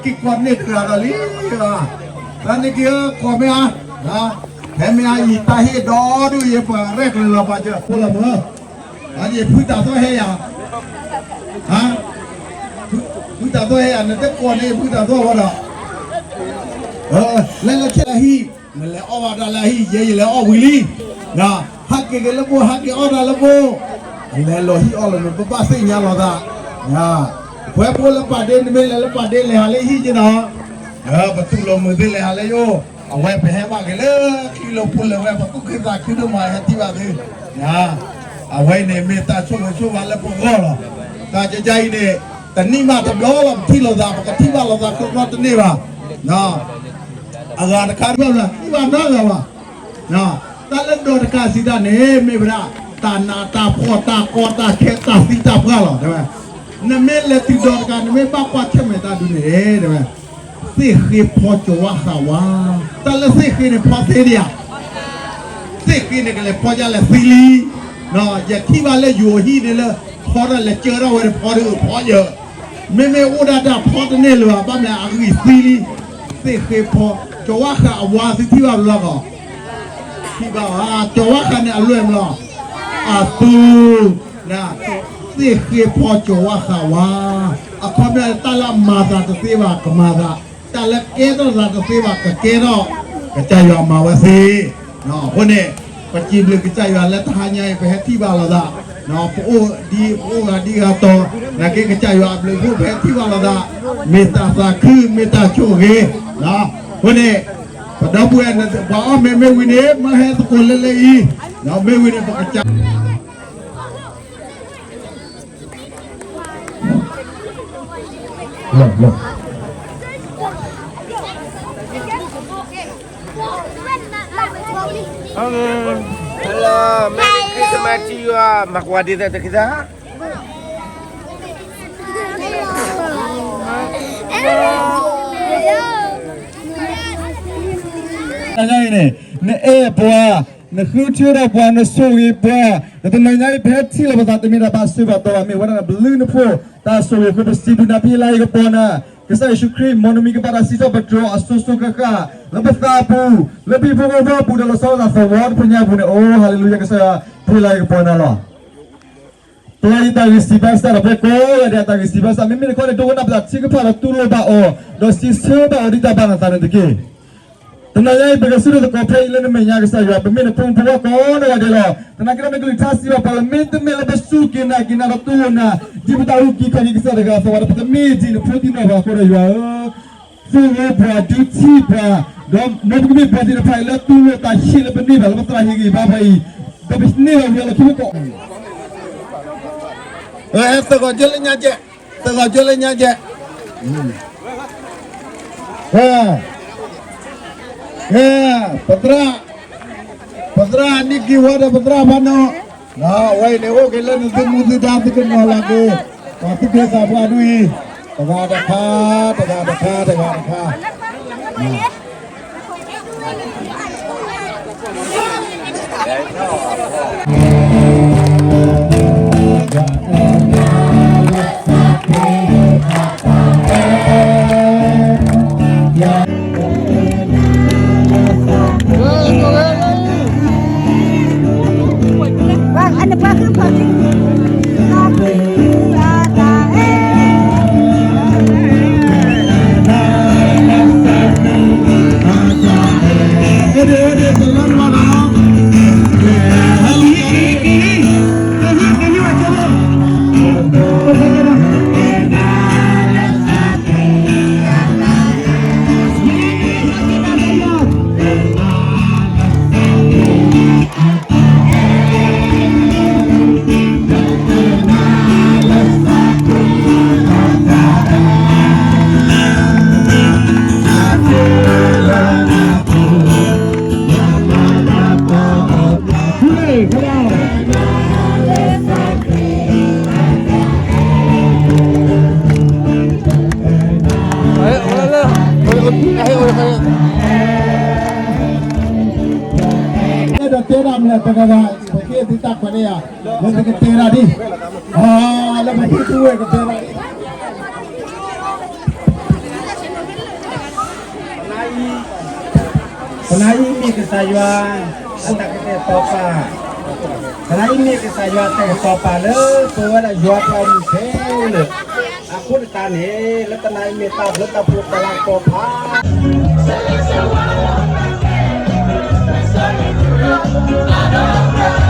က့ၤကွၢ်န့ၢ်တဂၤဒီးလံ, တၢ်န့ၣ်က့ၤကွၢ်မ့ၢ်ဧါ, ဖဲမ့ၢ်အံၤတၢ်ဟ့ၣ်ဒီဒူၣ်ယဲ ပရဲၣ်ကျဲၤလီၤပှၤကၢဖိလီၤမၢ်, အယဖုတၢ်သီၣ်ဟဲယၤ, ဖုတၢ်သီၣ်ဟဲယၤ နတကွၢ်န့ၣ် ဖုတၢ်သီၣ်ဝဲဒီး, လဲၤလၢခဲလၢာ်ဟံၣ် နလဲၤအီၣ်ဘၣ်တၢ်လၢအဟံၣ် ယဲယလဲၤအီၣ်ဝံၤလံ, ဟးက့ၤက့ၤလၢဘိ ဟးက့ၤအီၣ်တၢ်လၢဘိ, လဲၤလီၤဟံၣ်အီၣ်လီၤ နပဘၣ်သ့ၣ်ညါလီၤသး, ပဝဲဖိလၢပာ်ဒ့ နမ့ၢ်လဲၤလၢပာ်ဒ့လဲၤဟးလၢဟံၣ်က့ၤနီၤ, ပတူၢ်လိာ်မုာ်သ့လဲၤဟးလၢယအိၣ်, အဝဲပဟဲဘၣ်က့ၤလၢခံလၢဖိလၢဝဲ ပသူၣ်ခုသးခုဒိၣ်မး ဟဲထံၣ်ဘၣ်သု, အဝဲအံၤန့ၣ်မ့ၢ်တၢ်ဆိၣ်ဂ့ၤဆိၣ်ဝါလၢပဂီၢ်လီၤ, တၢ်ကကါအံၤန့ၣ် တနံၣ်ဘၣ်တဘျီလီၤ ပထံၣ်လိာ်သး ပကထံၣ်ဘၣ်လိာ်သး ခီခီတန့ၢ်ဘၣ် အဂၤတခါတဘၣ်ဘၣ် ထံၣ်ဘၣ်နီတဂၤဘၣ်, တၢ်လၢဒီးတကးစံးတၢ်န့ၣ် မ့ၢ်ဝဲဒၣ် တၢ်နးတၢ်ဖှီၣ်တၢ်ကီတၢ်ခဲတၢ်သံတၢ်ပှၢ်လီၤ တဲဝဲ, နမ့ၢ်လဲၤတုၤဒီးတကး နမ့ၢ်ဘၣ်ကွၢ်ဆၢၣ်မဲာ်တၢ်ဒုးန့ၣ် တဲဝဲ, သ့ၣ်ဃ့ဖီကၠီၤဝါဃးဝါ, တၢ်လၢသ့ၣ်ဃ့န့ၣ်ဖီသ့ဒံးဧါ သ့ၣ်ဃ့န့ၣ် ကလဲၤဖီဒ်လဲၣ်သံလံ, ယထံၣ်ဘၣ်လၢယိၤဟံၣ်န့ၣ်လၢ ဖီတၢ်လဲၤကၢထီၣ်ဝဲန့ၣ် ဖီဒ်အဖီယၢၢ်, မ့မ့ၢ်အိၣ်ဒၣ်တၢ်ဖီတန့ၢ်လၢၤဘၣ် ဘၣ်မနုၤအဂံၢ်သံလံ, သ့ၣ်ဃ့ဖီ, ကၠီၤဝါဃးအဝါသုထံၣ်ဘၣ်ဘျီကီး, ထံၣ်ဘၣ်ဧါ, ကၠီၤဝါဃးန့ၣ်အလွဲၢ်မလီၤ, အသူ သ့ၣ်ဃ့ဖီကၠီၤဝါဃးဝါ, အခီပညီတၢ်လၢအမၤသးတသ့ဘၣ် ကမၤသး, တၢ်လၢကဲထီၣ်သးတသ့ဘၣ် ကကဲထီၣ်, ကစၢ်ယွၤမၤဝဲသ့, အဃိန့ၣ် ပစံးဘျုးကစၢ်ယွၤလၢတဟါညါအံၤ ပဟဲထံၣ်ဘၣ်လိာ်သး, ပအိၣ်ဒ်ပအိၣ်ဂၤဒ်ဂၤတီၤ, နာ်က့ကစၢ်ယွၤအဘျုးအဖှိၣ် ပဟဲထံၣ်ဘၣ်လိာ်သး, မ့ၢ်တၢ်သးခု မ့ၢ်တၢ်ဆိၣ်ဂ့ၤ, အဃိန့ၣ် ပဒီပုၢ်ဝဲၢ် ပှၤအီၣ်မ့ၤမ့ၢ်ဝံၤန့ၣ် မၢဟဲသကိးလၢလၢအံၤ, မ့ၢ်ဝံၤန့ၣ် ပကစၢ် Hello, Merry Christmas to you. မၤကွၢ်ဒ်သိးတက့ၢ်သၢ တနံၤအံၤန့ၣ် နအဲၣ်ပှၤ, နဃုထၢထီၣ်ပှၤ, နဆိၣ်ဂ့ၤပှၤ, ဒီးတနံၤညါအံၤ ပဟဲထံၣ်လိာ်ပသး တမ့ၢ်ဒၣ်ဘၣ်ဆၢဘၣ်တီၤဘၣ် မ့ၢ်ဝဲဒၣ်နဘျုးနဖှိၣ်, တၢ်ဆိၣ်ဂ့ၤအဃိ ပစံးဘျုးနၤ ဖဲယလါယကပီၤနၤ, ကစၢ်ယ့ၣ်ၡူးခရံာ် မ်နမံၤကဘၣ်တၢ်စံးထီၣ်ပတြၢၤအစိၤစိၤဃၣ်ဃၣ် လၢပသးအပူၤ, လၢပဟံၣ်ဖိဃီဖိအပူၤ ဒီးလီၤဆီဒၣ်တၢ်သဝီတဖၣ်ညါအပူၤန့ၣ်, အိ ဟါလ့လူယၤ ကစၢ်ယွၤ ဖဲယလါယကပီၤနၤလီၤ. ပျၢ်ယတၢ်ဂံၢ်စၢ်ဘါစၢ်ဒီး ပှၤကိးဂၤဒဲးအတၢ်ဂံၢ်စၢ်ဘါစၢ်, မ့မ့ၢ်တခီန့ၣ် ဒိကနၣ်ပသးထံကဖၣ်ဒီးတူၢ်လိာ်ဘၣ်အီၤ, ဒီးစံးဆၢဘၣ်အီၤဒ်တၢ်ဘၣ်နသးန့ၣ်တက့ၢ်. တနံၤညါအံၤ ပကစံးထီၣ်သကိးဖဲအံၤလၢနမဲာ်ညါ ကစၢ်ယွၤ ပမ့ၢ်နဖိမုၣ်ဖိခွါကိးဂၤဒဲးလီၤ. သနာ်က့ဒီး နကလုၢ်ကထါစံးဘၣ်ပှၤလၢ မ့တမ့ၢ်လၢပစူၢ်က့ၤနာ်က့ၤနၤဒီးတူၢ်လိာ်နၤ ဒ်ပတၢ်အုၣ်က့ၤခီၣ်က့ၤကစၢ်တဂၤအသိးဘၣ်ဒီး ပတမ့ၢ်ဒ်နဖိဒ်နၢ်ပှၤအဃိဒီး ယွၤဧၢ, သူၣ်ဂ့ၤပှၤ ဒုးထံၣ်ပှၤ, ဒီးမ်ပကမ့ၢ်ပှၤသ့ၣ်တဖၣ်အံၤလၢတူၢ်လိာ်တၢ်ဟ့ၣ်လၢပန့ၢ်ဘၣ်လၢပသရၣ်ဟ့ၣ်ဂံၢ်ဘါပှၤအံၤ, ဒီးပန့ၢ်ဘၣ်ဝံၤအလီၢ်ခံမ့ၢ်ကီး သဂီၤကၠိလၢညါကဲ, သဂီၤကၠိလၢညါကဲ, ပသရၣ်, ပသရၣ်နံၣ်ကံဝါဒီးပသရၣ်ဖးနီၤ, အဝဲအံၤန့ၣ် အိၣ်က့ၤလၢနသုမူသုဒါ သုကနီၤလၢက့ၤ, ပှၤသူၣ်က့သးပှၢ်ဒ်အံၤ, တဂၤတခါ, တဂၤတခါ, တဂၤတခါ. ဒီးတဲဒၣ်မ့ၢ်တဂၤဂၤ ပက့ၤသုတၢ်ခွဲးန့ၣ်ယါ, လၢသုကတဲဒၣ်ဒ်, လၢပဖုသုဝဲကတဲဒၣ်ဒ်, တနၤအံၤမ့ၢ်ကစၢ်ယွၤအတၢ်ကတဲာ်ကတီၤပာ်, တနၤအံၤမ့ၢ်ကစၢ်ယွၤအတၢ်ကတဲာ်ကတီၤပာ်လၢပဝဲဒၣ်ယွၤအပှၤဂီၢ်မုၢ်ခဲလၢာ်, အဃိသတးန့ၣ် လၢတနၤအံၤမ့ၢ်တၢ်ဘျုးတၢ်ဖှိၣ်တၢ်လၤကပီၤဖး